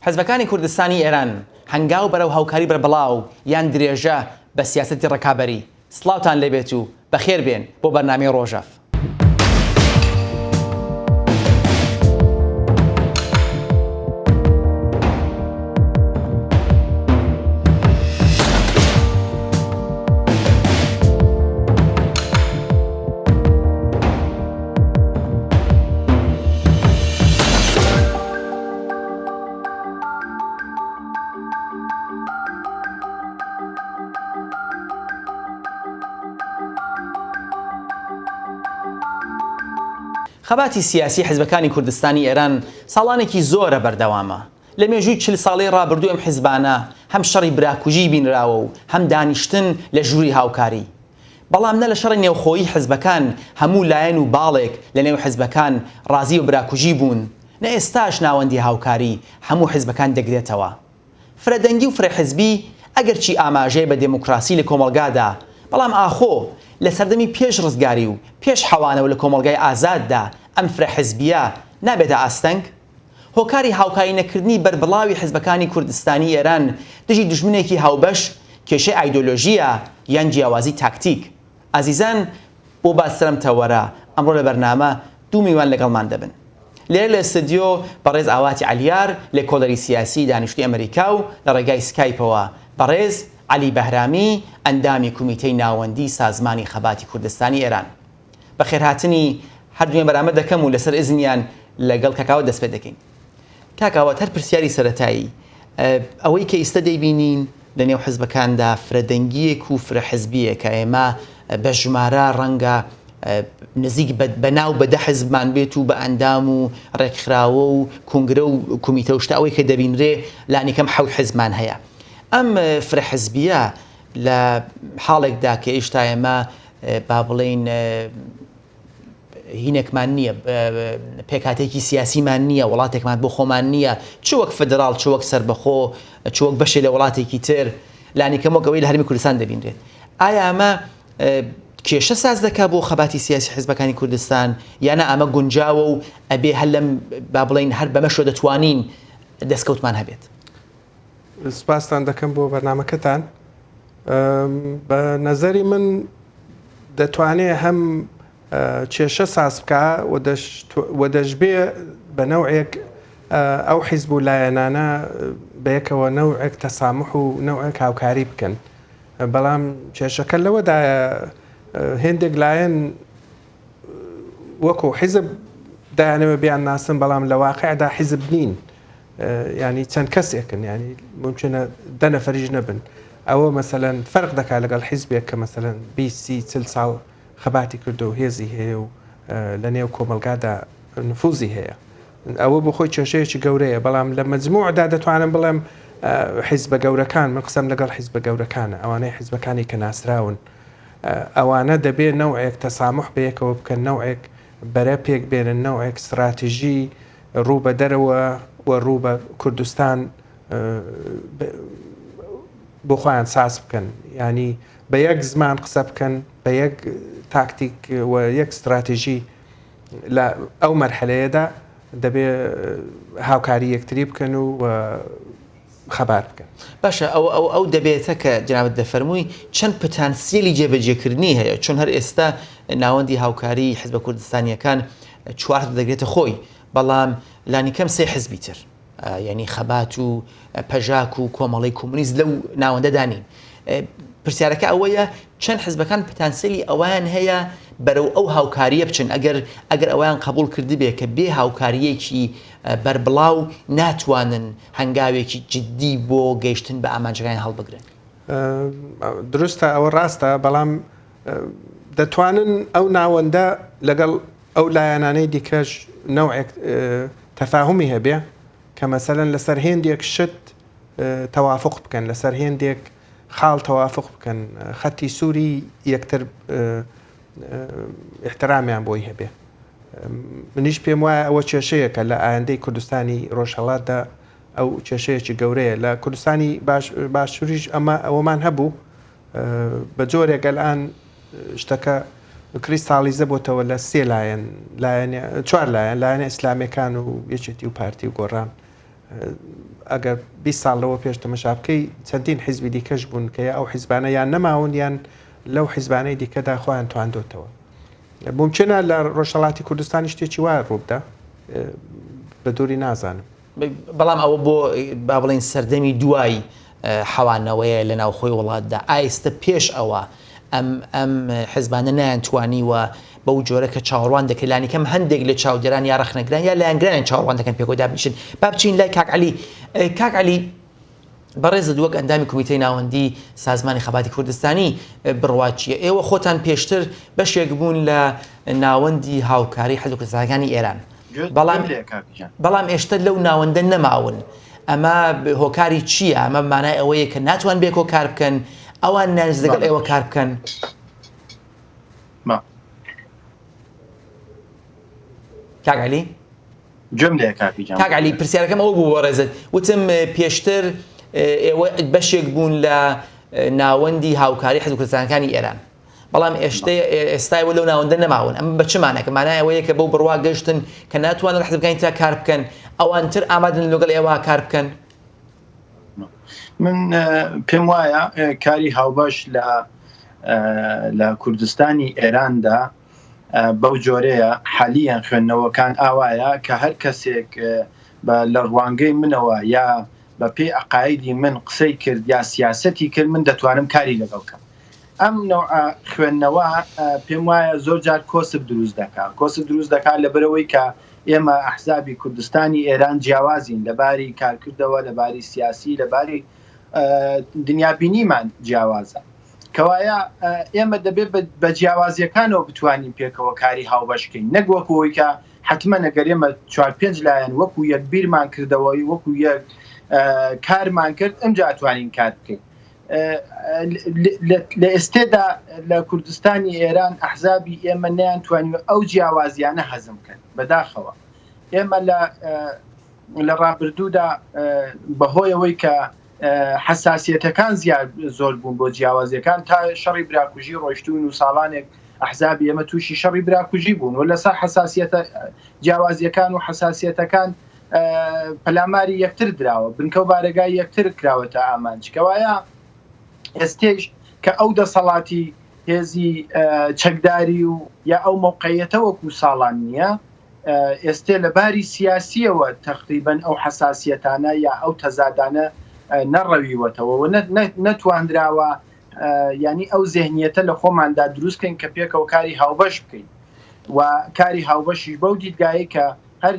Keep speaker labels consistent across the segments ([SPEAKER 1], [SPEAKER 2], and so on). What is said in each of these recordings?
[SPEAKER 1] حزبەکانی کوردستانی ئێران هەنگاو بەرەو هاوکاری بەربڵاو یان درێژە بە سیاسەتی ڕکابەری؟ سڵاوتان لێبێت و بەخێر بێن بۆ بەرنامەی ڕۆژەڤ. خەباتی سیاسی حزبەکانی کوردستانی ئێران ساڵانێکی زۆرە بەردەوامە. لە مێژووی 40 ساڵەی ڕابردوو ئەم حزبانە هەم شەڕی براکوژی بینراوە و هەم دانیشتن لە ژووری هاوکاری. بەڵام نە لە شەڕی نێوخۆیی حزبەکان هەموو لایەن و باڵێک لە نێو حزبەکان ڕازی بە براکوژی بوون، نە ئێستاش ناوەندی هاوکاری هەموو حزبەکان دەگرێتەوە. فرەدەنگی و فرەحزبی ئەگەرچی ئاماژەیە بە دێموکراسی لە کۆمەڵگادا، بەڵام ئاخۆ لە سەردەمی پێش ڕزگاری و پێش حەوانەوە لە کۆمەڵگای ئازاددا ئەم فرەحزبییە نابێتە ئاستەنگ؟ هۆکاری هاوکاری نەکردنی بەربڵاوی حزبەکانی کوردستانی ئێران دژی دوژمنێکی هاوبەش کێشەی ئایدۆلۆژییە یان جیاوازی تاکتیک؟ ئازیزان بۆ باس لەم تەوەرە ئەمڕۆ لە بەرنامە دوو میوان لەگەڵمان دەبن. لێرە لە ئستدیۆ بەڕێز ئاواتی عەلیار لێکۆڵەری سیاسی دانیشتووی ئەمریکا و لە ڕێگای سکایپەوە بەڕێز عەلی بەهرامی ئەندامی کومیتەی ناوەندی سازمانی خەباتی کوردستانی ئێران. بەخێرهاتنی هەردوویان بەرامبەر دەکەم و لەسەر ئیزنیان لەگەڵ کاک ئاوات دەست پێ دەکەین. کاک ئاوات هەر پرسیاری سەرەتایی ئەوەی کە ئیستە دەیبینین لە نێو حزبەکاندا فرەدەنگییەک و فرە حزبییەکە ئێمە بە ژمارە ڕەنگە نزیک بە ناو بە دە حزبمان بێت و بە ئەندام و ڕێکخراوە و کونگرە و کومیتە و شتە ئەوەی کە دەبینرێ لانیکەم حەوت حزبمان هەیە. ئەم فرە حزبییە لە حاڵێکدا کە ئێشتا ئێمە با بڵێین هینێکمان نییە پێکاتێکی سیاسیمان نییە وڵاتێکمان بۆ خۆمان نییە چ وەک فدراڵ چ وەک سربەخۆ چ وەک بەشێ لە وڵاتێکی تر لانی کەم وەک ئەوەی لە هەرمی کوردستان دەبینرێت ئایا ئەمە کێشە ساز دەکا بۆ خەباتی سیاسی حزبەکانی کوردستان یانە ئەمە گونجاوە و ئەبێ هەر لەم با بڵین هەر بەمەشەوە دەتوانین دەستکەوتمان هەبێت
[SPEAKER 2] سپاستان دەکەم بۆ بەرنمەکەتان بە نەزەری من دەتوانێ هەم کێشە ساز بکا و دەشبێ بە نەوعێک ئەو حیزب و لایەنانە بەیەکەوە نەوعێک تەسامح و نەوعێک هاوکاری بکەن بەڵام کێشەکە لەوەدایە هێندێک لایەن وەکو حیزب دایانەوە بیان ناسن بەڵام لە واقعدا حیزب نین ینی چەند کەسێکن ینی ممکنە دە نەفەریش نەبن ئەوە مەسەلەن فەرق دەکات لەگەڵ حیزبێک کە مەسەلەن 20 40 ساڵ خەباتی کردو و هێزی هەیە و لە نێو کۆمەلگادا نفوزی هەیە ئەوە بۆ خۆی کێشەیەکی گەورەیە بەڵام لە مەجموعدا دەتوانم بڵێم حیزبە گەورەکان من قسەم لەگەڵ حیزبە گەورەکانە ئەوانەی حیزبەکانی کە ناسراون ئەوانە دەبێ نەوعێک تەسامح بەیەکەوە بکەن نەوعێک بەرە پێک بێنن نەوعێک ستراتیژی ڕوو بە دەرەوە و ڕوو بە کوردستان بۆ خۆیان ساز بکەن ینی بە یەک زمان قسە بکەن بە یەک تاکتیک و یەک ستراتیژی لە ئەو مەرحەلەیەدا دەبێ هاوکاری یەکتری بکەن و خەبات بکەن.
[SPEAKER 1] باشە ئەو ئەو ئەو دەبێتە کە جنابت دەفەرمووی چەند پتانسیلی جێبەجێکردنی هەیە چون هەر ئێستا ناوەندی هاوکاری حزبە کوردستانیەکان چوار دەگرێتە خۆی بەڵام لانیکەم سێ حزبی تر یعنی خەبات و پەژاک و کۆمەڵی کۆمونیست لەو ناوەندەدا نین پرسیارەکە ئەوەیە چەند حزبەکان پتانسیلی ئەویان هەیە بەرەو ئەو هاوکاریە بچن ئەگەر ئەگەر ئەویان قبول کردبێ کە بێ هاوکاریەکی بەربڵاو ناتوانن هەنگاوێکی جدی بۆ گەیشتن بە ئامانجەکانیان هەڵبگرن.
[SPEAKER 2] دروستە ئەوە ڕاستە بەڵام دەتوانن ئەو ناوەندە لەگەڵ ئەو لایەنانەی دیکەش نەوعێک تەفاهمی هەبێ کە مەسەلەن لەسەر هێندێک شت تەوافق بکەن لەسەر هێندێک خاڵ تەوافق بکەن خەتی سووری یەکتر احترامیان بۆی هەبێ منیش پێم وایە ئەوە کێشەیەکە لە ئایندەی کوردستانی ڕۆژهەڵاتدا ئەو کێشەیەکی گەورەیە لە کوردستانی باشووریش ئەمە ئەوەمان هەبوو بە جۆرێک ئەلان شتەکە کریستاڵیزە بۆتەوە لە سێ لایەن لایەن چوار لایەن لایەنە ئیسلامیەکان و یەکێتی و پارتی و گۆڕان. ئەگەر 20 ساڵ لەوە پێش تەمەشا بکەی چەندین حیزبی دیکەش بوون کە یا ئەو حیزبانە یان نەماون یان لەو حیزبانەی دیکەدا خۆیان تواندۆتەوە. ممکنە لە ڕۆژهەڵاتی کوردستانی شتێکی وا ڕووبدا بە دووری نازانم.
[SPEAKER 1] بەڵام ئەوە بۆ با بڵێین سەردەمی دوای حەوانەوەیە لە ناوخۆی وڵاتدا ئایستە پێش ئەوە ئەم ئەم حزبانە نایانتوانیوە بەو جۆرە کە چاوەڕوان دەکرێت لانیکەم هەندێک لە چاودێران یا ڕەخنەگران یا لایەنگرانیان چاوەڕوان دەکەن پێکەوە دابنیشن با بچین لای کاک عەلی کاک عەلی بەڕێزت وەک ئەندامی کومیتەی ناوەندی سازمانی خەباتی کوردستانی بڕوات چییە؟ ئێوە خۆتان پێشتر بەشێک بوون لە ناوەندی هاوکاری حەز کوردستانەکانی ئێران بەڵام بەڵام ئێشتە لەو ناوەندە نەماون ئەمە هۆکاری چییە؟ ئەمە مانای ئەوەیە کە ناتوان بێکۆ کار بکەن ئەوان نانز لەگەڵ ئێوە کار بکەن کاک عەلی
[SPEAKER 3] گوێم لێیە کاکە گیان.
[SPEAKER 1] کاک عەلی پرسیارەکەم ئەوە بوو بەڕێزت وتم پێشتر ئێوە بەشێک بوون لە ناوەندی هاوکاری حزب کوردستانەکانی ئێران بەڵام ئێشتە ئێستا ئێوە لەو ناوەندە نەماون ئەمە بە چ مانایەکە مانای ئەوەیە کە بەو بڕوا گەشتن کە ناتوانن لە حزبەکانی ترا کار بکەن ئەوان تر ئامادەن لەگەڵ ئێوە کار بکەن
[SPEAKER 3] من پێم وایە کاری هاوبەش لە لە کوردستانی ئێراندا بەو جۆرەیە حالیەن خوێندنەوەکان ئاوایە کە هەر کەسێک بە لە ڕوانگەی منەوە یا بە پێی عەقایدی من قسەی کرد یا سیاسەتی کرد من دەتوانم کاری لەگەڵ کەم. ئەم نەوعە خوێندنەوە پێم وایە زۆر جار کۆسپ دروست دەکا. کۆسپ دروست دەکا لەبەرئەوەی کە ئێمە ئەحزابی کوردستانی ئێران جیاوازین لە باری کارکردەوە، لە باری سیاسی، لە باری دنیابینیمان جیاوازە. کەوایە ئێمە دەبێت بە جیاوازیەکانەوە بتوانین پێکەوە کاری هاوبەش بکەین نەک وەکو ئەوەی کە حەتمەن ئەگەر ئێمە چوار پێنج لایەن وەکو یەک بیرمان کردەوەی وەکو یەک کارمان کرد ئەمجا ئەتوانین کار بکەین لە ئێستێدا لە کوردستانی ئێران ئەحزابی ئێمە نەیانتوانیوە ئەو جیاوازیانە هەزم بکەن بەداخەوە ئێمە لە لە ڕابردوودا بەهۆیەوەی کە حەساسیەتەکان زیاد زۆر بوون بۆ جیاوازیەکان تا شەڕی براکوژی ڕۆیشتوون و ساڵانێک ئەحزابی ئێمە تووشی شەڕی براکوژی بوون و لەسەر حەساسیەتە جیاوازیەکان و حەساسیەتەکان پەلاماری یەکتر دراوە بنکە و بارەگای یەکتر کراوەتە ئامانج کەوایە ئێستێش کە ئەو دەسەڵاتی هێزی چەکداری و یا ئەو مەوقعیەتە وەکو ساڵان نییە ئێستێ لە باری سیاسییەوە تەقریبەن ئەو حەساسیەتانە یا ئەو تەزادانە نەڕەویوەتەوە و نەتواندراوە یانی ئەو زێهنیەتە لە خۆماندا دروست کەین کە پێکەوە کاری هاوبەش بکەین و کاری هاوبەشیش بەو دیدگایەی کە هەر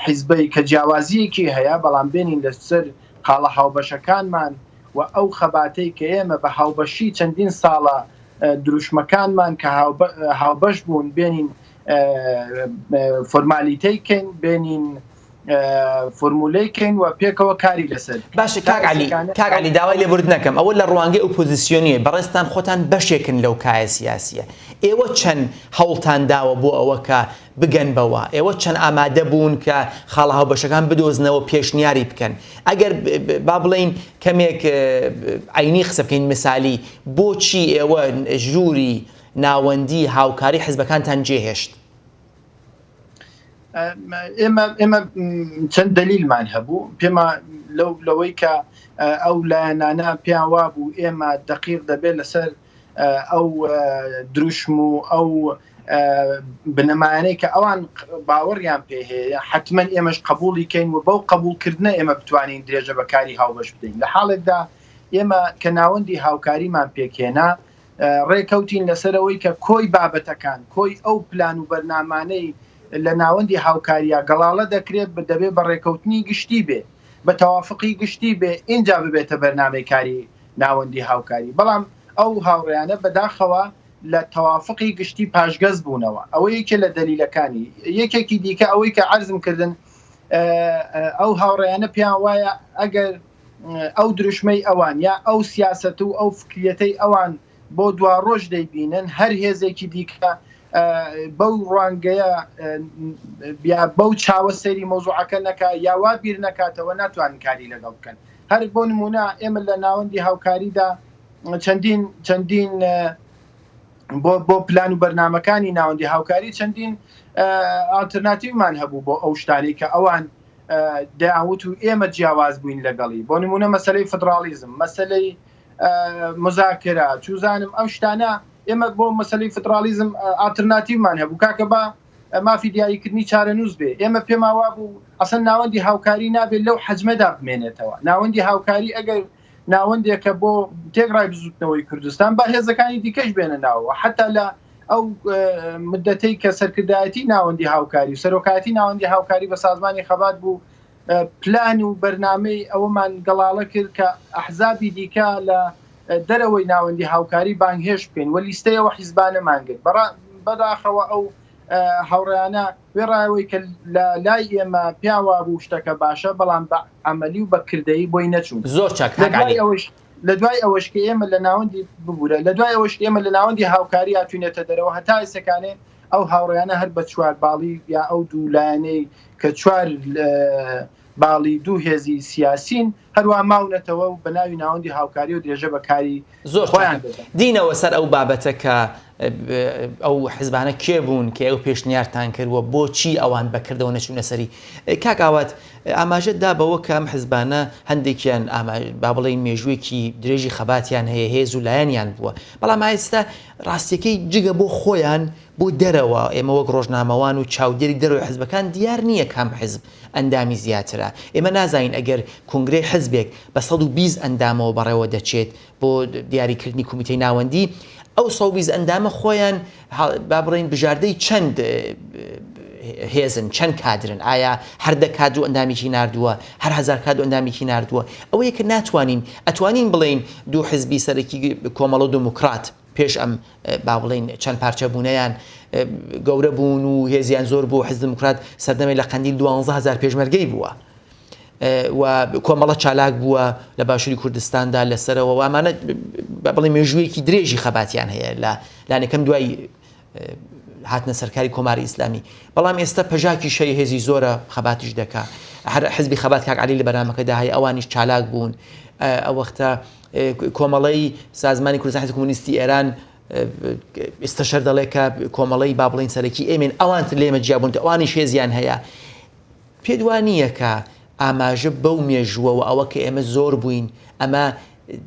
[SPEAKER 3] حیزبەی کە جیاوازییەکی هەیە بەڵام بێنین لەسەر خاڵە هاوبەشەکانمان و ئەو خەباتەی کە ئێمە بە هاوبەشی چەندین ساڵە دروشمەکانمان کە هاوبەش بوون بێنین فۆرمالیتەی کەین بێنین فۆرمولەی کەین و پێکەوە کاری لەسەر
[SPEAKER 1] باشە کاک عەلی کاک عەلی داوای لێبوردن ئەکەم ئەوە لە ڕوانگەی ئۆپۆزیسیۆنیە بەڕێزتان خۆتان بەشێکن لەو کایە سیاسیە ئێوە چەند هەوڵتان داوە بۆ ئەوە کە بگەن بەوە؟ ئێوە چەند ئامادە بوون کە خاڵە هاوبەشەکان بدۆزنەوە پێشنیاری بکەن؟ ئەگەر با بڵێین کەمێک عەینی قسە بکەین مثالی، بۆچی ئێوە ژووری ناوەندی هاوکاری حزبەکانتان جێهێشت؟
[SPEAKER 3] ئێمە ئێمە چەند دەلیلمان هەبوو پێما لەو لەوەی کە ئەو لایەنانە پێیان وابوو ئێمە دەقیق دەبێت لەسەر ئەو دروشم و ئەو بنەمایانەی کە ئەوان باوەڕیان پێ هەیە حتمما ئێمەش قبولی کەین و بەو قبولکردنە ئێمە بتوانین درێژە بە کاری هاوبەش بدەین لە حاڵێکدا ئێمە کە ناوەندی هاوکاریمان پێکهێنا ڕێکەوتین لەسەرەوەی کە کۆی بابەتەکان کۆی ئەو پلان و بەرنامانەی لە ناوەندی هاوکاریە گەڵاڵە دەکرێت دەبێت بە ڕێکەوتنی گشتی بێ بە تەوافقی گشتی بێ ئینجا ببێتە بەرنامەی کاری ناوەندی هاوکاری بەڵام ئەو هاوڕێیانە بەداخەوە لە تەوافقی گشتی پاشگەز بوونەوە ئەوە یەکێ لە دەلیلەکانی یەکێکی دیکە ئەوەی کە عەرزم کردن ئەو هاوڕێیانە پێیان وایە ئەگەر ئەو دروشمەی ئەوان یا ئەو سیاسەت و ئەو فکریەتەی ئەوان بۆ دواڕۆژ دەیبینن هەر هێزێکی دیکە بەو ڕوانگەیە یا بەو چاوە سەیری مەوزوعەکە نەکا یا وا بیر نەکاتەوە ناتوانن کاری لەگەڵ بکەن هەر بۆ نمونە ئێمە لە ناوەندی هاوکاریدا چەندین چەندین بۆ بۆ پلان و بەرنمەکانی ناوەندی هاوکاری چەندین ئالترناتیومان هەبوو بۆ ئەو شتانەی کە ئەوان. دەیانوت و ئێمە جیاواز بووین لەگەڵی بۆ نمونە مەسەلەی فدراڵیزم مەسەلەی مزاکرە چوزانم ئەو شتانە ئێمە بۆ مەسەلەی فدراڵیزم ئالترناتیڤمان هەبوو کاکە با مافی دیاریکردنی چارەنووس بێ ئێمە پێمان وابوو ئەسەن ناوەندی هاوکاری نابێت لەو حەجمەدا بمێنێتەوە ناوەندی هاوکاری ئەگەر ناوەندێکە بۆ تێکڕای بزوتنەوەی کوردستان با هێزەکانی دیکەش بێنە ناوەوە حتا لە ئەو مدەتەی کە سەرکردایەتی ناوەندی هاوکاری و سەرۆکایەتی ناوەندی هاوکاری بە سازمانی خەبات بوو پلان و بەرنامەی ئەوەمان گەڵاڵە کرد کە ئەحزابی دیکە لە دەرەوەی ناوەندی هاوکاری بانگهێشت بکەین و لیستەی ئەو حیزبانەمان گرت. بەداخەوە ئەو هاوڕێیانە وێڕای ئەوەی کە لە لای ئێمە پێیان وابوو شتەکە باشە، بەڵام بە عەمەلی و بە کردەیی بۆی نەچوون.
[SPEAKER 1] زۆر چاک
[SPEAKER 3] لە
[SPEAKER 1] کاک
[SPEAKER 3] دوای
[SPEAKER 1] عەلی.
[SPEAKER 3] ئەوەش لە دوای ئەوەش کە ئێمە لە ناوەندی ببورە لە دوای ئەوەش کە ئێمە لە ناوەندی هاوکاری هاتوینەتە دەرەوە هەتا ئێسەکانێ ئەو هاوڕێیانە هەر بە چوارباڵی یا ئەو دوو لایەنەی کە چوار باڵی دوو هێزی سیاسین هەروا ماونەتەوە و بە ناوی ناوەندی هاوکاری و درێژە بە کاری
[SPEAKER 1] زۆر
[SPEAKER 3] خۆیان
[SPEAKER 1] چاکە.
[SPEAKER 3] دەدەن.
[SPEAKER 1] دینەوە سەر ئەو بابەتە کە ئەو حزبانە کێ بوون کە ئێوە پێشنیارتان کرد و بۆچی ئەوان بە کردەوە نەچوونە سەری؟ کاک ئاوات ئاماژەت دا بەوە کە ئەم حزبانە هەندێکیان با بڵێین مێژوویەکی درێژی خەباتیان هەیە، هێز و لایەنیان بووە، بەڵام ئێستا ڕاستیەکەی جگە بۆ خۆیان بۆ دەرەوە ئێمە وەک ڕۆژنامەوان و چاودێری دەرەوەی حزبەکان دیار نییە کام حزب ئەندامی زیاترە ئێمە نازانین ئەگەر کۆنگرەی حزبێک بە 120 ئەندامەوە بەڕێوە دەچێت بۆ دیاریکردنی کومیتەی ناوەندی ئەو 120 ئەندامە خۆیان با بڵێین بژاردەی چەند هێزن چەند کادرن ئایا هەر دە کادر و ئەندامێکی ناردووە هەر هەزار کادر و ئەندامێکی ناردووە ئەوەیە کە ناتوانین ئەتوانین بڵێین دوو حزبی سەرەکی کۆمەڵە و دموکرات پێش ئەم با بڵێین چەند پارچە بوونەیان گەورە بوون و هێزیان زۆر بوو حزب دموکرات سەردەمێک لە قەندیل 12000 پێشمەرگەی بووە و کۆمەڵە چالاک بووە لە باشووری کوردستاندا لەسەرەوە و ئەمانە بڵێ مێژوویەکی درێژی خەباتیان هەیە لە لانەکەم دوای هاتنە سەرکاری کۆماری ئیسلامی بەڵام ئێستا پەژاکیش هەیە هێزی زۆرە خەباتیش دەکا هەر حزبی خەبات کاک علی لە بەرنامەکەدا هەیە ئەوانیش چالاک بوون ئەو وەختە کۆمەڵەی سازمانی کوردستان حزب کۆمۆنیستی ئێران ئێستا شەر دەڵێ کە کۆمەڵەی با بڵین سەرەکی ئێمێن ئەوان تر لێمە جیابوون ئەوانیش هێزیان هەیە پێت وا نییە کە ئاماژە بەو مێژووە و ئەوە کە ئێمە زۆر بووین ئەمە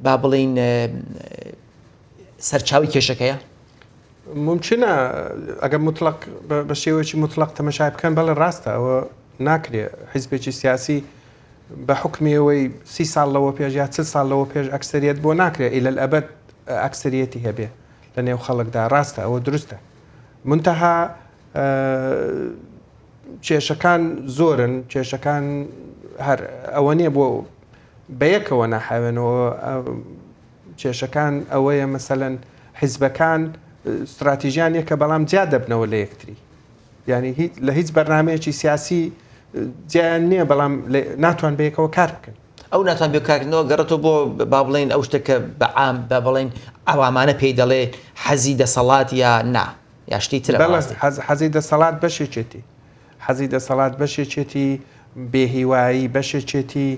[SPEAKER 1] با بڵین سەرچاوی کێشەکەیە؟
[SPEAKER 2] مومکینە ئەگەر موتڵەق بە شێوەیەکی موتڵەق تەمەشای بکەن بەڵێ ڕاستە ئەوە ناکرێ حیزبێکی سیاسی بە حوکمی ئەوەی سی ساڵ لەوە پێش یا چل ساڵ لەوە پێش ئەکسەریەت بۆ ناکرێ ئیلە ئەبەد ئەکسەریەتی هەبێ لە نێو خەڵکدا ڕاستە ئەوە دروستە منتەها کێشەکان زۆرن کێشەکان هەر ئەوە نییە بۆ بەیەکەوە ناحاوێنەوە کێشەکان ئەوەیە مەسەلەن حیزبەکان ستراتیژیان یەکە بەڵام جیا دەبنەوە لە یەکتری یعنی لە هیچ بەرنمەیەکی سیاسی جیان نییە بەڵام ناتوان بەیەکەوە کار بکەن.
[SPEAKER 1] ئەو ناتوان بێ کارکردنەوە گەڕێتەوە بۆ با بڵێین ئەو شتە کە بە عام بە بڵێین عەوامانە پێی دەڵێ حەزی دەسەڵات یا نا یا شتی ترە
[SPEAKER 2] بەڵێ حەزی دەسەڵات بەشێکێتی حەزی دەسەڵات بەشێکێتی، بێهیوایی بەشێکێتی،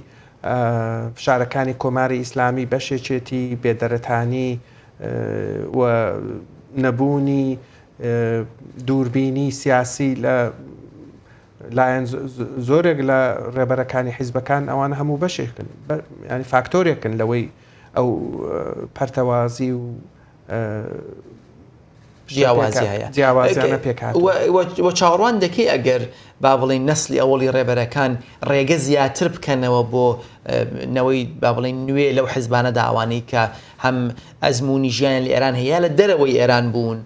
[SPEAKER 2] فشارەکانی کۆماری ئیسلامی بەشێکێتی، بێدەرەتانی و نەبوونی دووربینی سیاسی لە لایەن زۆرێک لە ڕێبەرەکانی حیزبەکان ئەوانە هەموو بەشێکن ینی فاکتۆرێکن لەوەی ئەو پەرتەوازی و
[SPEAKER 1] جیاوازی هەیە
[SPEAKER 2] جیاوازیانە پێکهاتووە.
[SPEAKER 1] وە چاوەڕوان دەکەی ئەگەر با بڵێین نەسلی ئەوەڵی ڕێبەرەکان ڕێگە زیاتر بکەنەوە بۆ نەوەی با بڵێین نوێ لەو حزبانەدا ئەوانەی کە هەم ئەزموونی ژیانیان لە ئێران هەیە لە دەرەوەی ئێران بوون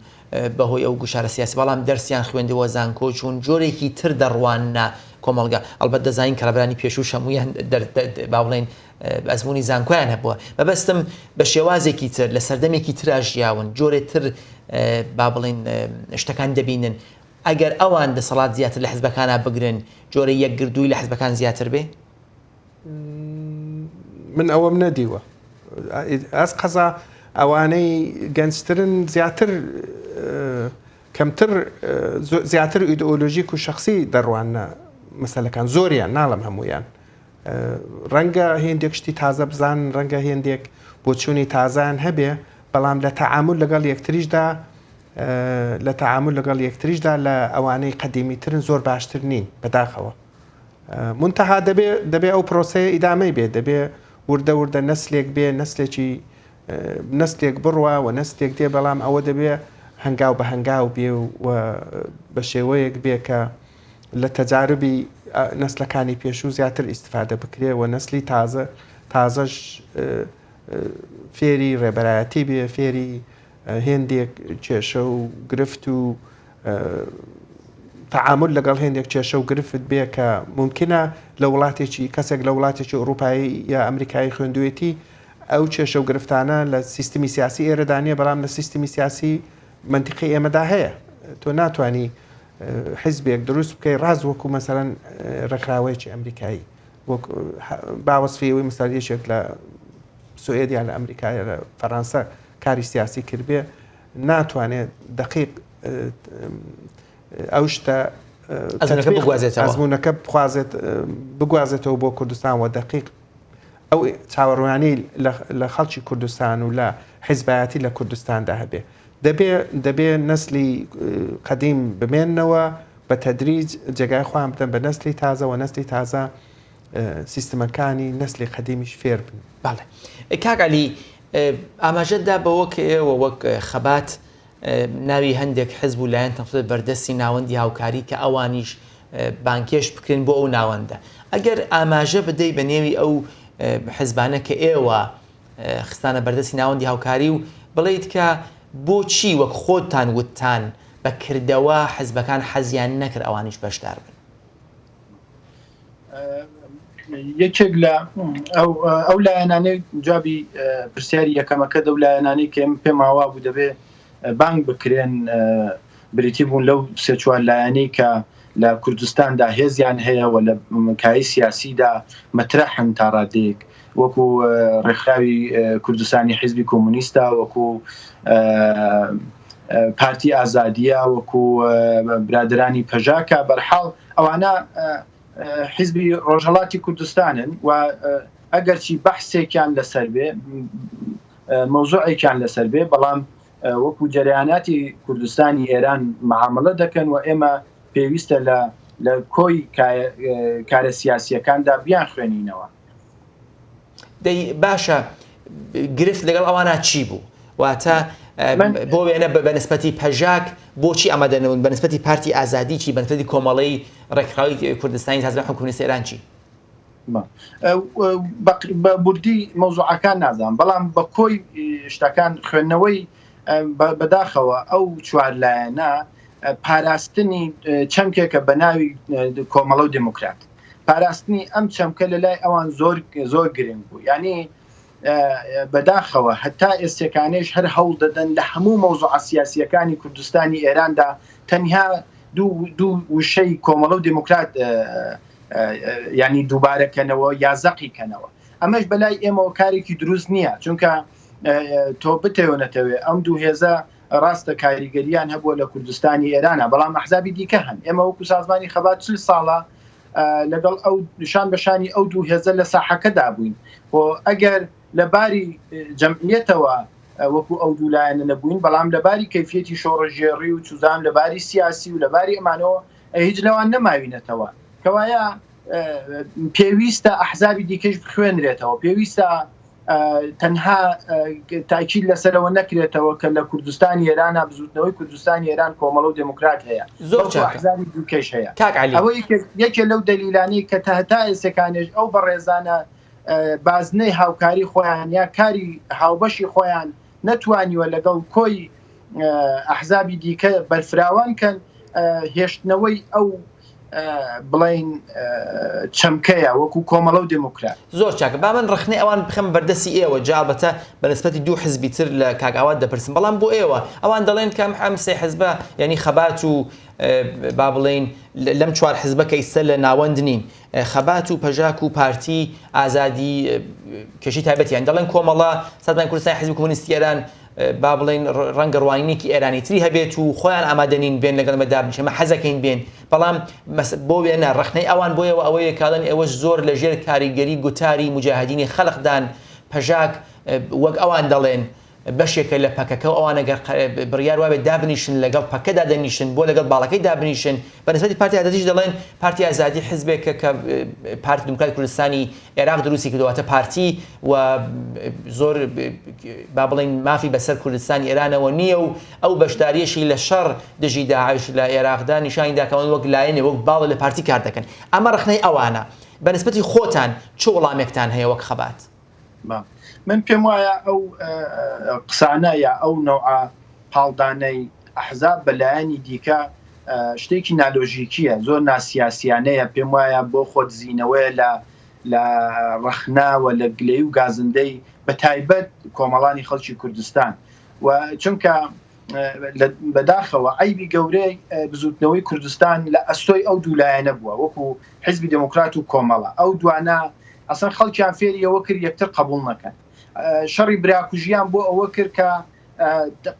[SPEAKER 1] بەهۆی ئەو گوشارە سیاسی بەڵام دەرسیان خوێندەوە زانکۆ چوون جۆرێکی تر دەڕواننە کۆمەڵگە ئەڵبەت دەزانین کە ڕێبەرانی پێشووش هەموویان با بڵێین ئەزموونی زانکۆیان هەبووە مەبەستم بە شێوازێکی تر لە سەردەمێکی ترا ژیاون جۆرێ تر با بڵین شتەکان دەبینن ئەگەر ئەوان دەسەڵات زیاتر لە حزبەکانە بگرن جۆرە یەکگردووی لە حزبەکان زیاتر بێ
[SPEAKER 2] من ئەوەم نەدیوە ئەس قەزا ئەوانەی گەنجترن زیاتر کەمتر زیاتر ئیدئۆلۆژیک و شخصی دەڕوانە مەسەلەکان زۆریان ناڵم هەمویان ڕەنگە هێندێک شتی تازە بزانن، ڕەنگە هێندێک بۆچوونی تازەیان هەبێ، بەڵام لە تەعامول لەگەڵ یەکتریشدا لە تەعامول لەگەڵ یەکتریشدا لە ئەوانەی قەدیمیترن زۆر باشتر نین بەداخەوە. مونتەها دەبێ دەبێ ئەو پرۆسەیە ئیدامەی بێ دەبێ وردە وردە نەسلێک بێ نەسلێکی نەسلێک بڕوا و نەسلێک دێ بەڵام ئەوە دەبێ هەنگاو بە هەنگاو بێ و بە شێوەیەک بێ کە لە تەجاربی نەسلەکانی پێشوو زیاتر ئیستفادە بکرێ و نەسلی تازە تازەش فێری ڕێبەرایەتی بێ فێری هێندێک کێشە و گرفت و تەعامول لەگەڵ هێندێک کێشە و گرفت بێ کە مومکینە لە وڵاتێکی کەسێک لە وڵاتێکی ئەوروپایی یا ئەمریکایی خوێندوێتی ئەو کێشە و گرفتانە لە سیستمی سیاسی ئێرەدا نییە بەڵام لە سیستمی سیاسی مەنتیقی ئێمەدا هەیە تۆ ناتوانی حیزبێک دروست بکەی ڕاست وەکو مەسەلەن ڕێکخراوەیەکی ئەمریکایی وەک با وەسفی ئەوەی مەسەلەن یەکێک لە سوئێد یا لە ئەمریکا یا لە فەرەنسا کاری سیاسی کردبێ ناتوانێت دقیق ئەو شتە ئەزمونەکە بخوازێت بگوازێتەوە بۆ کوردستان و دقیق ئەو چاوەڕوانی لە خەڵکی کوردستان و لە حیزبایەتی لە کوردستاندا هەبێ دەبێ دەبێ نەسلی قەدیم بمێننەوە بە تەدریج جێگای خۆیان بدەن بە نەسلی تازە و نەسلی تازە سیستمەکانی نەسلی قەدیمیش فێر بن.
[SPEAKER 1] بەڵێ کاک عەلی ئاماژەت دا بەوە کە ئێوە وەک خەبات ناوی هەندێک حزب و لایەنتان خستە بەردەستی ناوەندی هاوکاری کە ئەوانیش بانگهێشت بکرێن بۆ ئەو ناوەندە ئەگەر ئاماژە بدەی بە نێوی ئەو حزبانە کە ئێوە خستانە بەردەستی ناوەندی هاوکاری و بڵێیت کە بۆچی وەک خۆتان وتتان بە کردەوە حزبەکان حەزیان نەکرد ئەوانیش بەشدار بن؟
[SPEAKER 3] یەکێک لە ئەو لایەنانەی جوابی پرسیاری یەکەمەکە دەو لایەنانەی کە ئێمە پێمان وابوو دەبێ بانگ بکرێن بریتی بوون لەو سێ چوار لایەنەی کە لە کوردستاندا هێزیان هەیە و لە کایەی سیاسیدا مەترەحن تا ڕادەیەک وەکو ڕێکخراوی کوردستانی حیزبی کۆمونیستە وەکو پارتی ئازادیە وەکو برادرانی پەژاکە بەرحاڵ ئەوانە حیزبی ڕۆژهەڵاتی کوردستانن و ئەگەرچی بەحسێکیان لەسەر بێ مەوزوعێکیان لەسەر بێ بەڵام وەکو جەرەیاناتی کوردستانی ئێران معاملە دەکەن و ئێمە پێویستە لە لە کۆی کارە سیاسیەکاندا بیان خوێنینەوە.
[SPEAKER 1] دەی باشە گرفت لەگەڵ ئەوانە چی بوو؟ واتە بۆ وێنە بە نسبەتی پەژاک بۆچی ئامادە نەبوون بە نسبەتی پارتی ئازادی چی بە نسبەتی کۆمەڵەی ڕێکخراوی کوردستانی سازمان حکوومەتی ئێران چی؟
[SPEAKER 3] بە بوردی مەوزوعەکان نازانم بەڵام بە کۆی شتەکان خوێندنەوەی بەداخەوە ئەو چوار لایەنە پاراستنی چەمکێکە بە ناوی کۆمەڵە و دێموکرات پاراستنی ئەم چەمکە لە لای ئەوان زۆر زۆر گرنگ بوو یعنی بەداخەوە هەتا ئێستێکانەیش هەر هەوڵ دەدەن لە هەموو مەوزوعە سیاسییەکانی کوردستانی ئێراندا تەنیا دوو وشەی کۆمەڵە و دێموکرات یانی دووبارە کەنەوە یا زەقی کەنەوە. ئەمەش بەلای ئێمەوە کارێکی دروست نییە، چونکە تۆ بتەوێ نەتەوێ ئەم دوو هێزە ڕاستە کاریگەرییان هەبووە لە کوردستانی ئێرانە، بەڵام ئەحزابی دیکە هەن. ئێمە وەکوو سازمانی خەبات 40 ساڵە لەگەڵ ئەو شان بە شانی ئەو دوو هێزە لە ساحەکەدا بووین. خۆ ئەگەر لە باری جەمعیەتەوە وەکو ئەو دوو لایەنە نەبووین، بەڵام لە باری کەیفیەتی شۆڕشگێڕی و چوزان لە باری سیاسی و لە باری ئەمانەوە هیچ لەوان نەماوینەتەوە. کەوایە پێویستە ئەحزابی دیکەش بخوێنرێتەوە، پێویستە تەنها تاکید لەسەرەوە نەکرێتەوە کە لە کوردستانی ئێرانە بزوتنەوەی کوردستانی ئێران کۆمەڵە و دێموکرات هەیە
[SPEAKER 1] زۆر چاکە
[SPEAKER 3] ئەحزابی دیکەش هەیە
[SPEAKER 1] کاک عەلی
[SPEAKER 3] ئەوە یەکێ لەو دەلیلانەی کە تا هەتا ئێسێکانێش ئەو بەڕێزانە بازنەی هاوکاری خۆیان یا کاری هاوبەشی خۆیان نەتوانیوە لەگەڵ کۆی ئەحزابی دیکە بەرفراوان کەن هێشتنەوەی ئەو بڵین چەمکەیە وەکو کۆمەڵە و دێموکرات.
[SPEAKER 1] زۆر چاکە با من ڕەخنەی ئەوان بخەمە بەردەستی ئێوە جا ئەڵبەتە بە نسبەتی دوو حزبی تر لە کاک ئاوات دەپرسم بەڵام بۆ ئێوە ئەوان دەڵێن کە ئەم سێ حزبە یعنی خەبات و با بڵێین لەم چوار حزبە کە ئیستا لە ناوەند نین خەبات و پەژاک و پارتی ئازادی کێشەی تایبەتیان دەڵێن کۆمەڵە سازمانی کوردستان حزب کۆمۆنیستی ئێران با بڵێین ڕەنگە ڕوانینێکی ئێرانی تری هەبێت و خۆیان ئامادە نین بێن لەگەڵ ئێمە دابنیشن ئێمە حەزەکەین بێن بەڵام بۆ وێنە ڕەخنەی ئەوان بۆیەوە ئەوەیە کاڵێن ئێوەش زۆر لە ژێر کاریگەری گوتاری موجاهدینی خەلقدان پەژاک وەک ئەوان دەڵێن. بەشێکە لە پەکەکە و ئەوان ئەگەر بڕیار وابێت دابنیشن لەگەڵ پەکە دادەنیشن بۆ لەگەڵ باڵەکەی دابنیشن. بە نسبەتی پارتی ئازادیش دەڵێن پارتی ئازادی حزبێکە کە پارتی دیموکراتی کوردستانی عێراق دروستی کردووە واتە پارتی و زۆر با بڵێین مافی بەسەر کوردستانی ئێرانەوە نییە و ئەو بەشداریەشی لە شەڕ دژی داعش لە عێراقدا نیشانی دا کە ئەوان وەک لایەنێ وەک باڵێ لە پارتی کار دەکەن. ئەمە ڕەخنەی ئەوانە. بە نسبەتی خۆتان چ وڵامێکتان هەیە وەک خەبات؟
[SPEAKER 3] من پێم وایە ئەو قسانە یا ئەو نەوعە پاڵدانەی ئەحزاب بە لایەنی دیکە شتێکی نالۆژیکییە، زۆر ناسیاسیانەیە، پێم وایە بۆ خۆدزینەوەیە لە لە ڕەخنە و لە گلەیی و گازندەی بە تایبەت کۆمەڵانی خەڵکی کوردستان و چونکە بەداخەوە عەیبی گەورەی بزوتنەوەی کوردستان لە ئەستۆی ئەو دوو لایەنە بووە وەکو حیزبی دێموکرات و کۆمەڵە ئەو دوانە ئەسڵەن خەڵکیان فێری ئەوە کرد یەکتر قەبوڵ نەکەن شەڕی براکوژیان بۆ ئەوە کرد کە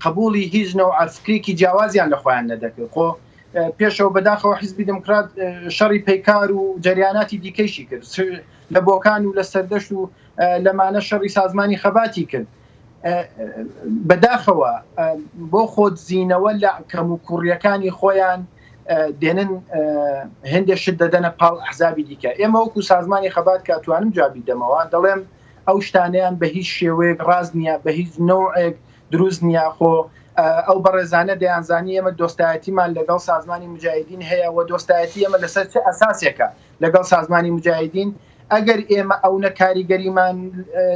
[SPEAKER 3] قبولی هیچ نەوعە فکرێکی جیاوازیان لە خۆیان نەدەکرد خۆ پێشەوە بەداخەوە حیزبی دێموکرات شەڕی پەیکار و جەریاناتی دیکەیشی کرد لە بۆکان و لە سەردەشت و لەمانە شەڕی سازمانی خەباتی کرد بەداخەوە بۆ خۆدزینەوە لە کەموکوڕیەکانی خۆیان دێنن هێندێ شت دەدەنە پاڵ ئەحزابی دیکە ئێمە وەکو سازمانی خەبات کە توانم جوابی دەمەوە دەڵێم ئەو شتانیان بە هیچ شێوەیەک ڕاست نییە بە هیچ نەوعێک دروست نییە خۆ ئەو بەڕێزانە دەیانزانی ئێمە دۆستایەتیمان لەگەڵ سازمانی مجاهدین هەیە و دۆستایەتی ئێمە لەسەر چ ئەساسێکە لەگەڵ سازمانی مجاهدین ئەگەر ئێمە ئەونە کاریگەریمان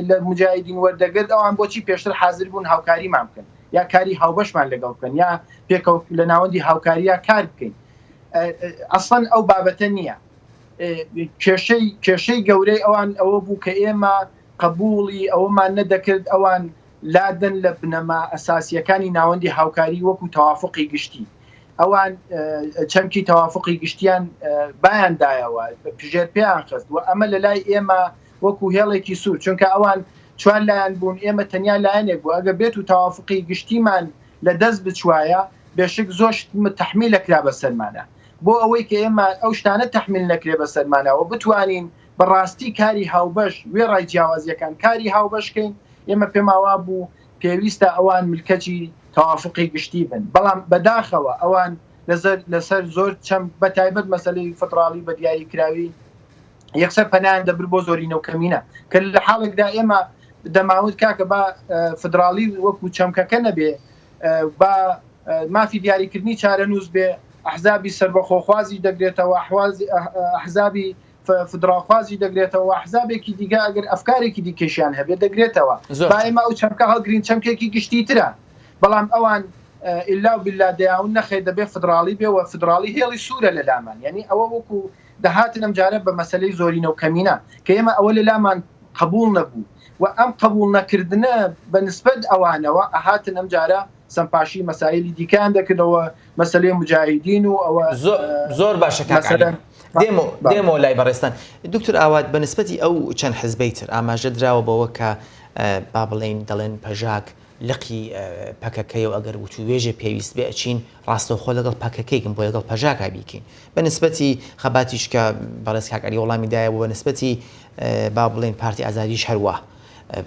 [SPEAKER 3] لە موجاهیدین وەردەگرت ئەوان بۆچی پێشتر حازر بوون هاوکاریمان بکەن یا کاری هاوبەشمان لەگەڵ بکەن یا پێکەوە لە ناوەندی هاوکارییا کار بکەین ئەسڵەن ئەو بابەتە نییە کێشەی کێشەی گەورەی ئەوان ئەوە بوو کە ئێمە قبوڵی ئەوەمان نەدەکرد ئەوان لادەن لە بنەما ئەساسییەکانی ناوەندی هاوکاری وەکو تەوافقی گشتی. ئەوان چەمکی تەوافقی گشتیان بایان دایەوە، ژێر پێیان خست و ئەمە لە لای ئێمە وەکو هێڵێکی سوور، چونکە ئەوان چوار لایەن بوون، ئێمە تەنیا لایەنێک بوو، ئەگەر بێت و تەوافقی گشتیمان لە دەست بچوایە، بێشک زۆر شت تەحمیل ئەکرا بەسەرمانا. بۆ ئەوەی کە ئێمە ئەو شتانە تەحمیل نەکرێ بەسەرمانا و بتوانین بە ڕاستی کاری هاوبەش وێڕای جیاوازییەکان کاری هاوبەش کەین، ئێمە پێمان وابوو پێویستە ئەوان ملکەچی تەوافوقی گشتی بن، بەڵام بەداخەوە ئەوان لەسەر زۆر چەمک بە تایبەت مەسەلەی فدڕاڵی بە دیاریکراوی یەکسەر پەنایان دەبرد بۆ زۆرینە و کەمینە کە لە حاڵێکدا ئێمە دەماوت کاکە با فدڕاڵی وەکو چەمکەکە نەبێ با مافی دیاریکردنی چارەنووس بێ ئەحزابی سەربەخۆخوازی دەگرێتەوە ئەحزابی فدراڵخوازی دەگرێتەوە و ئەحزابێکی دیکە ئەگەر ئەفکارێکی دیکەشیان هەبێت دەگرێتەوە. با ئێمە ئەو چەمکە هەڵگرین چەمکێکی گشتیترە، بەڵام ئەوان ئیلا و بیلا دەیاون نەخێر دەبێ فدراڵی بێ و فدراڵی هێڵی سوورە لە لامان یانی ئەوە وەکو دەهاتن ئەمجارە بە مەسەلەی زۆرینە و کەمینە کە ئێمە ئەوە لە لامان قەبووڵ نەبوو و ئەم قەبووڵ نەکردنە بە نسبەت ئەوانەوە ئەهاتن ئەمجارە سەمپاشی مەسایلی دیکەیان دەکردەوە مەسەلەی موجاهیدین و ئەوە
[SPEAKER 1] زۆر باشە کاک عەلی دێمەوە دێمەوە لای بەڕێزتان دکتۆر ئاوات بە نسبەتی ئەو چەند حزبەی تر ئاماژە دراوە بەوە کە با بڵێین دەڵێن پەژاک لقی پەکەکەی و ئەگەر وتووێژێ پێویست بێ ئەچین ڕاستەوخۆ لەگەڵ پەکەکەیکم بۆ لەگەڵ پەژاکا بیکەین بە نسبەتی خەباتیش کە بەڕێز کاک عەلی وەڵامی دایەوە بە نسبەتی با بڵێین پارتی ئازادیش هەروا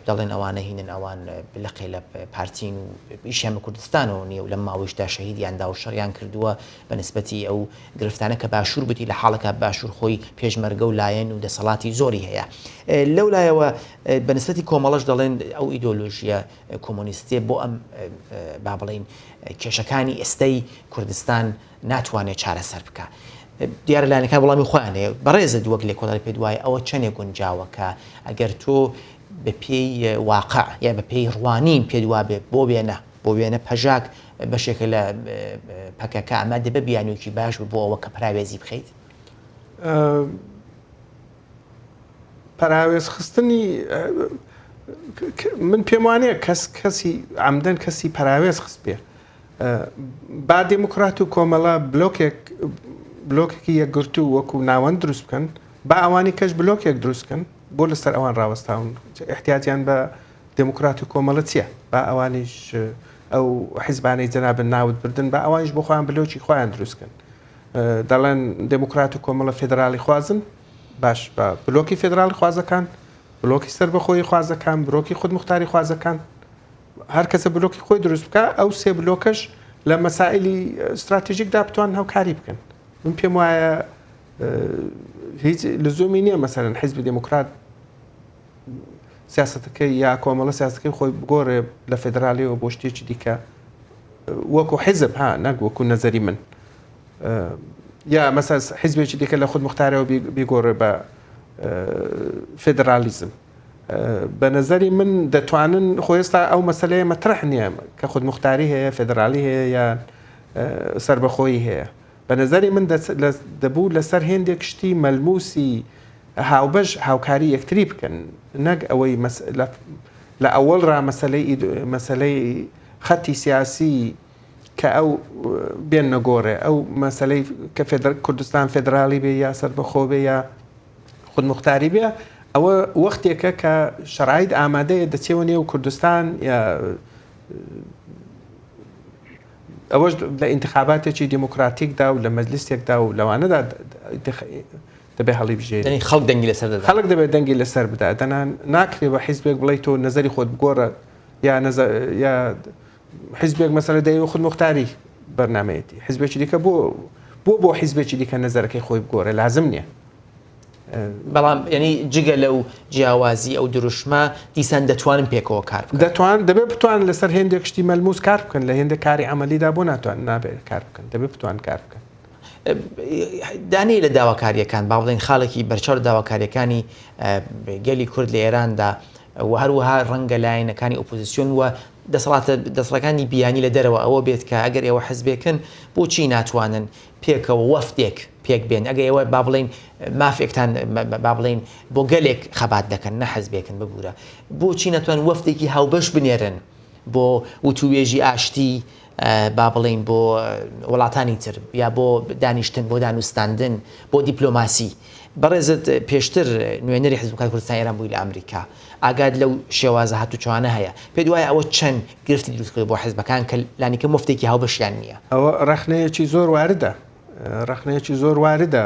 [SPEAKER 1] دەڵێن ئەوانە هینن ئەوان لقێ لە پارتین و ئیشیان بە کوردستانەوە نییە و لەم ماوەیشدا شەهیدیان دا و شەڕیان کردووە بە نسبەتی ئەو گرفتانە کە باشوور بووتی لە حاڵێکا باشوور خۆی پێشمەرگە و لایەن و دەسەڵاتی زۆری هەیە لەو لایەوە بە نسبەتی کۆمەڵەش دەڵێن ئەو ئیدۆلۆژیە کۆمۆنیستیە بۆ ئەم با بڵێین کێشەکانی ئێستەی کوردستان ناتوانێت چارەسەر بکا. دیارە لایەنەکان وەڵامی خۆیان هەیە. بەڕێزت وەک لێکۆڵەر پێت وایە ئەوە چەندێک گونجاوە کە ئەگەر تۆ بە پێی واقع یا بە پێی ڕوانین پێت وابێ بۆ وێنە بۆ وێنە پەژاک بەشێکە لە پەکەکە ئەمە دەبێ بیانوویەکی باش بێ بۆ ئەوە کە پراوێزی بخەیت؟
[SPEAKER 2] پەراوێز خستنی من پێم وانەیە کەس کەسی عمدەن کەسی پەراوێز خست بێ با دێموکرات و کۆمەڵە بلۆکێک بلۆکێکی یەکگرتوو وەکو ناوەند دروست بکەن با ئەوانی کەش بلۆکێک دروست بکەن بۆ لەسەر ئەوان ڕاوەستاون احتیاجیان بە دێموکرات و کۆمەڵە چییە با ئەوانیش ئەو حیزبانەی جەنابت ناوت بردن با ئەوانیش بۆ خۆیان بلۆکی خۆیان دروست بکەن دەڵێن دێموکرات و کۆمەڵە فێدرالی خوازن باش بە بلۆکی فێدرالی خوازەکان بلۆکی سەربەخۆیی خوازەکان برۆکی خودموختاری خوازەکان. هەر کەسە بلۆکی خۆی دروست بکە ئەو سێ بلۆکەش لە مەسائلی استراتژیکدا بتوان هاوکاری بکەن. من پێم وایە هیچ لزومی نییە مەسەرەن حیزبی دێموکرات سیاستەکەی یا کۆمەڵە سیاستەکەی خۆی بگۆڕێ لە فێدرالیەوە بۆ شتێکی دیکە وەکو حیزب ها نەک وەکو نەزەری من یا مەسەر حیزبێکی دیکە لە خود مختارەوە بیگۆڕێ بە فێدرالیزم بە نەزەری من دەتوانن خۆ ئێستا ئەو مەسلەیە مەترح نییە کە خود مختاری هەیە فێدرالی هەیە یان سربەخۆیی هەیە بە نەزەری من دەبوو لەسەر هێندێک شتی مەلموسی هاوبەش هاوکاری یەکتری بکەن نەک ئەوەی لە ئەوەڵ ڕا مەسەلەی مەسەلەی خەتی سیاسی کە ئەو بێن نەگۆڕێ ئەو مەسەلەی کە فێدر کوردستان فێدرالی بێ یا سەربەخۆ بێ یا خودموختاری بێ ئەوە وەختێکە کە شەرایت ئامادەیە دەچێوە نێو کوردستان یا ئەوەش لە ئینتخاباتێکی دیموکراتیکدا و لە مەجلیسێکدا و لەوانەدا دەبێ هەڵیبژێری.
[SPEAKER 1] یانی خەڵک دەنگی لەسەر دەدا.
[SPEAKER 2] خەڵک دەبێت دەنگی لەسەر بدا. دەنا ناکرێ بە حیزبێک بڵێی تۆ نەزەری خۆت بگۆڕە یا نەزە یا حیزبێک مەسەلە دەیەوێ خودموختاری بەرنامەیەتی. حیزبێکی دیکە بۆ بۆ بۆ حیزبێکی دیکە نەزەرەکەی خۆی بگۆڕێ لازم نییە.
[SPEAKER 1] بەڵام یعنی جگە لەو جیاوازی ئەو دروشمە دیسان دەتوانن پێکەوە کار بکەن.
[SPEAKER 2] دەتوان دەبێت بتوان لەسەر هێندێک شتی مەلموس کار بکەن لە هێندێک کاری عەمەلیدا بۆ ناتوان نابێت کار بکەن دەبێت بتوان کار بکەن.
[SPEAKER 1] دانەیە لە داواکارییەکان با بڵێین خاڵێکی بەرچاو لە داواکارییەکانی گەلی کورد لە ئێراندا و هەروەها ڕەنگە لایەنەکانی ئۆپۆزیسیۆن و دەسەڵاتە دەسەڵەکانی بیانی لە دەرەوە ئەوە بێت کە ئەگەر ئێوە حزبێکن بۆچی ناتوانن پێکەوە وەفدێک پێک بێن ئەگەر ئێوە با بڵێین مافێکتان با بڵێین بۆ گەلێک خەبات دەکەن نە حزبێکن ببوورە بۆچی ناتوان وەفدێکی هاوبەش بنێرن بۆ وتووێژی ئاشتی با بڵێین بۆ وڵاتانی تر یا بۆ دانیشتن بۆ دانوستاندن بۆ دیپلۆماسی بەڕێزت پێشتر نوێنەری حزب دێموکراتی کوردستان ئێران بووی لە ئەمریکا ئاگات لەو شێوازە هاتوچۆانە هەیە پێت وایە ئەوە چەند گرفتی دروست کردووە بۆ حزبەکان کە لانیکەم وەفدێکی هاوبەشیان نییە؟
[SPEAKER 2] ئەوە ڕەخنەیەکی زۆر واردە ڕەخنەیەکی زۆر واردە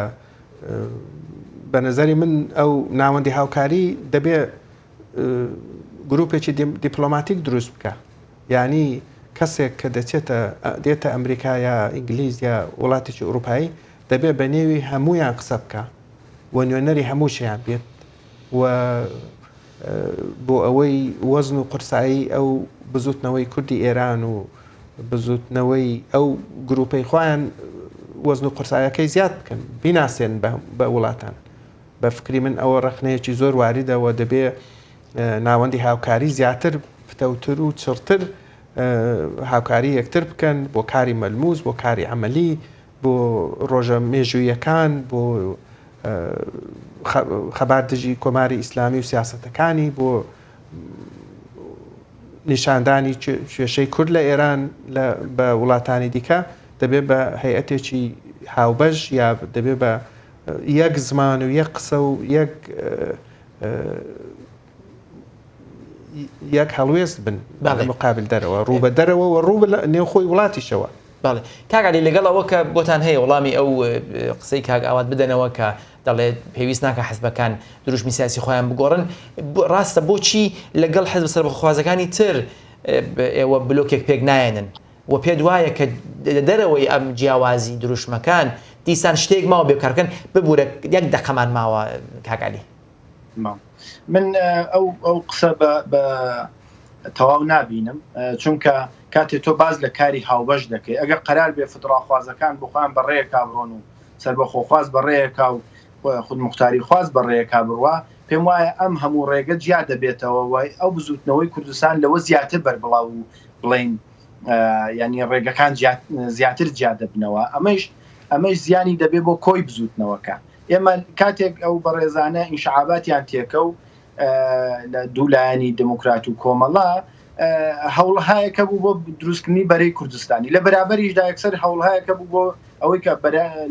[SPEAKER 2] بە نەزەری من ئەو ناوەندی هاوکاری دەبێ گروپێکی دیپلۆماتیک دروست بکە یانی کەسێک کە دەچێتە دێتە ئەمریکا یا ئینگلیز یا وڵاتێکی ئوروپایی دەبێ بە نێوی هەموویان قسە بکا و نوێنەری هەمووشیان بێت و بۆ ئەوەی وەزن و قورسایی ئەو بزوتنەوەی کوردی ئێران و بزوتنەوەی ئەو گروپەی خۆیان وەزن و قورسایەکەی زیاد بکەن بیناسێن بە وڵاتان بە فکری من ئەوە ڕەخنەیەکی زۆر واریدە و دەبێ ناوەندی هاوکاری زیاتر پتەوتر و چڕتر هاوکاری یەکتر بکەن بۆ کاری مەلموس بۆ کاری عەمەلی بۆ ڕۆژە مێژوویەکان بۆ خەبات دژی کۆماری ئیسلامی و سیاسەتەکانی بۆ نیشاندانی کێشەی کورد لە ئێران بە وڵاتانی دیکە دەبێت بە هەیئەتێکی هاوبەش یا دەبێت بە یەک زمان و یەک قسە و یەک یەک هەڵوێست بن لە مقابل دەرەوە ڕوو بە دەرەوە و ڕوو لە نێوخۆی وڵاتیشەوە.
[SPEAKER 1] بەڵێ کاک عەلی لەگەڵ ئەوە کە بۆتان هەیە وەڵامی ئەو قسەی کاک ئاوات بدەنەوە کە دەڵێت پێویست ناکە حزبەکان دروشمی سیاسی خۆیان بگۆڕن ڕاستە بۆچی لەگەڵ حزب سەربەخۆخوازەکانی تر ئێوە بلۆکێک پێک نایەنن و پێت وایە کە لە دەرەوەی ئەم جیاوازی دروشمەکان دیسان شتێک ماوە بێ کارکەن ببوورە یەک دەقەمان ماوە کاک عەلی.
[SPEAKER 3] من ئەو ئەو قسە بە تەواو نابینم چونکە کاتێ تۆ باز لە کاری هاوبەش دەکەی ئەگەر قەرار بێ فدڕاخوازەکان بۆ خۆیان بەڕێیەکا بڕۆن و سەربەخۆخواز بەڕێیەکا و خودموختاریخواز بەڕێیەکا بڕوا پێم وایە ئەم هەموو ڕێگە جیا دەبێتەوە و ئەو بزووتنەوەی کوردستان لەوە زیاتر بەربڵاو و بڵێین یانی ڕێگەکان زیاتر جیا دەبنەوە ئەمەیش ئەمەیش زیانی دەبێ بۆ کۆی بزووتنەوەکە ئێمە کاتێک ئەو بەڕێزانە ئینشعاباتیان تێکەو لە دوو لایەنی دموکرات و کۆمەڵە هەوڵهایەکە بوو بۆ دروستکردنی بەرەی کوردستانی لە بەرابەریشدا یەکسەر هەوڵهایەکە بوو بۆ ئەوەی کە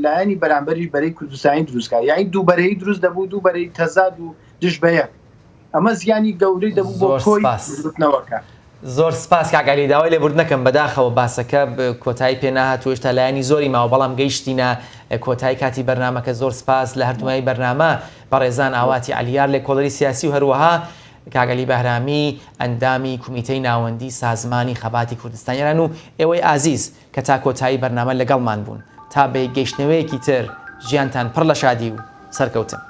[SPEAKER 3] لایەنی بەرامبەریش بەرەی کوردستانی دروستکە یانی دوو بەرەی دروست دەبوو دوو بەرەی تەزاد و دژ بە یەک ئەمە زیانی گەورەی دەبوو بۆ کۆی بزوتنەوەکە.
[SPEAKER 1] زۆر سپاس کاک عەلی داوای لێبوردن ئەکەم بەداخەوە باسەکە کۆتایی پێ نەهات و هێشتا لایەنی زۆری ماوە بەڵام گەیشتینە کۆتایی کاتی بەرنامەکە زۆر سپاس لە هەردوومای بەرنامە بەڕێزان ئاواتی عەلیار لێکۆڵەری سیاسی و هەروەها. کاک عەلی بەهرامی ئەندامی کومیتەی ناوەندی سازمانی خەباتی کوردستانی ئێران و ئێوەی ئازیز کە تا کۆتایی بەرنامە لەگەڵمان بوون. تا بە یەکگەیشتنەوەیەکی تر ژیانتان پڕ لە شادی و سەرکەوتن.